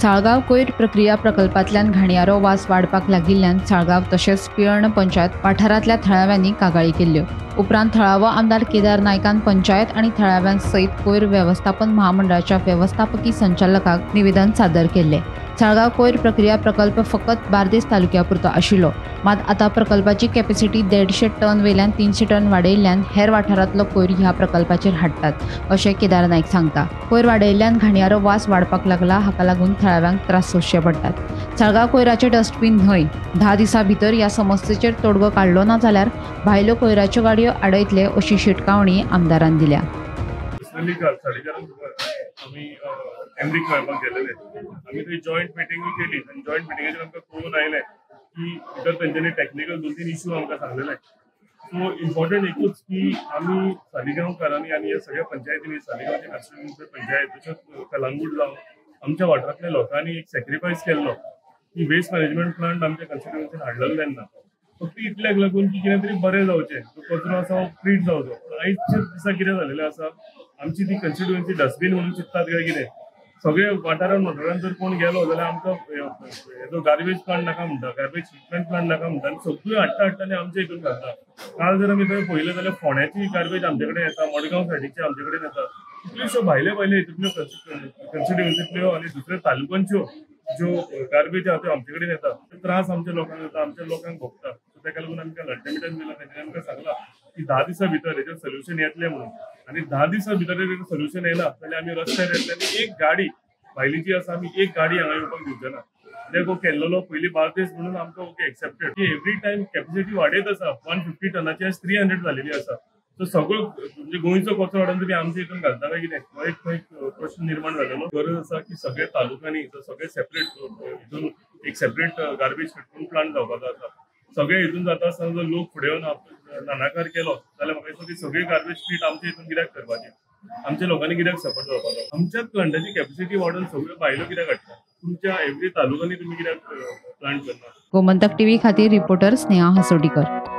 साळगांव कोयर प्रक्रिया प्रकल्पांतल्यान घाणयारो वास वाडपाक लागिल्ल्यान साळगांव तशेंच पिळर्ण पंचायत वाठारांतल्या थळाव्यांनी कागाळी केल्ल्यो. उपरांत थळावो आमदार केदार नायकान पंचायत आनी थळाव्यां सयत कोयर वेवस्थापन महामंडळाच्या वेवस्थापकी संचालकाक निवेदन सादर केल्लें. साळगांव कोयर प्रक्रिया प्रकल्प फकत बार्देस तालुक्या पुरतो आशिल्लो, मात आतां प्रकल्पाची कॅपॅसिटी 150 टन वेल्यान 300 टन वाडयल्ल्यान हेर वाठारांतलो कोयर ह्या प्रकल्पाचेर हाडटात अशें केदार नायक सांगता. कोयर वाडयल्ल्यान घाणयारो वास वाडपाक लागला, हाका लागून थळाव्यांक त्रास सोंसचे पडटात. साळगांव कोयराचें डस्टबीन न्हय, 10 दिसां भितर ह्या समस्येचेर तोडगो काडलो ना जाल्यार भायल्यो कोयराच्यो गाडयो आडयतले अशी शिटकावणी आमदारान दिल्या. आमी एमडीक मेळपाक गेलेले, आमी थंय जॉयंट मिटिंगूय केली आनी जॉयंट मिटिंगेचेर आमकां कळून आयलें की भितर तेंच्यांनी टॅक्निकल 2-3 इश्यू आमकां सांगलेले. सो इम्पॉर्टंट एकूच की आमी सालिगांवकारांनी आनी ह्या सगळ्या पंचायतींनी, सालिगांवच्या कॉन्स्टिट्युएन्सी पंचायत तशेंच कलांगूट जावं, आमच्या वाठारांतल्या लोकांनी एक सॅक्रिफायस केल्लो की वेस्ट मॅनेजमेंट प्लांट आमच्या कॉन्स्टिट्युएन्सीन हाडलेलो तेन्ना फक्त इतल्याक लागून की कितें तरी बरें जावचें, जो कचरो आसा हो ट्रीट जावचो. पूण आयच्या दिसा कितें जालेलें आसा, आमची ती कॉन्स्टिट्युएन्सी डस्टबीन म्हणून चिंततात काय कितें, सगळे वाठारान वाठारान जर कोण गेलो जाल्यार आमकां हेजो गार्बेज प्लांट नाका म्हणटा, गार्बेज ट्रिटमेंट प्लांट नाका म्हणटा आनी सगळ्यो हाडटा हाडटा आनी आमच्या हितून घालता. काल जर आमी थंय पळयलें जाल्यार फोंड्याची गार्बेज आमचे कडेन येता, मडगांव सायडीची आमचे कडेन येता, कितल्योश्यो भायले भायले हितूंतल्यो कॉन्स्टिट्युएन्सींतल्यो आनी दुसऱ्या तालुक्यांच्यो ज्यो गार्बेज आहा त्यो आमचे कडेन येता. त्रास आमच्या लोकांक जाता, आमच्या लोकांक भोगता. सो ताका लागून आमकां अल्टिमेटम दिला, तेंच्यांनी आमकां सांगलां की 10 दिसां भितर हेजें सोल्युशन येतलें म्हणून. आनी 10 दिसां भितर हेजें सोल्युशन येयला जाल्यार आमी रस्त्यार येतले आनी एक गाडी भायली जी आसा आमी एक गाडी हांगा येवपाक दिवचे ना. कित्याक हो केल्लो पयलीं बार्देस म्हणून आमकां ओके एक्सेप्टेड की एवरी टायम कॅपॅसिटी वाडयत आसा, 150 टनाची आज 300 जालेली आसा. सो सगळो म्हणजे गोंयचो कचरो हाडून तुमी आमच्या हितून घालता काय कितें, हो एक प्रश्न निर्माण जालेलो. गरज आसा की सगळे तालुक्यांनी सगळे सेपरेट हितून एक सेपरेट गार्बेज ट्रिटमेंट प्लांट जावपाचो आसा. सगळे हितून जाता आसतना जर लोक फुडें येवन नानाकार केलो जाल्यार म्हाका दिसता ती सगळी गार्बेज ट्रीट आमच्या हितून कित्याक करपाची, आमच्या लोकांनी कित्याक सफर जावपाचो. आमच्याच प्लांटाची कॅपॅसिटी वाडोवन सगळ्यो भायल्यो कित्याक हाडटा, तुमच्या एवरी तालुक्यांनी तुमी कित्याक प्लांट करना. गोमंतक टीव्ही खातीर रिपोर्टर स्नेहा हसोडीकर.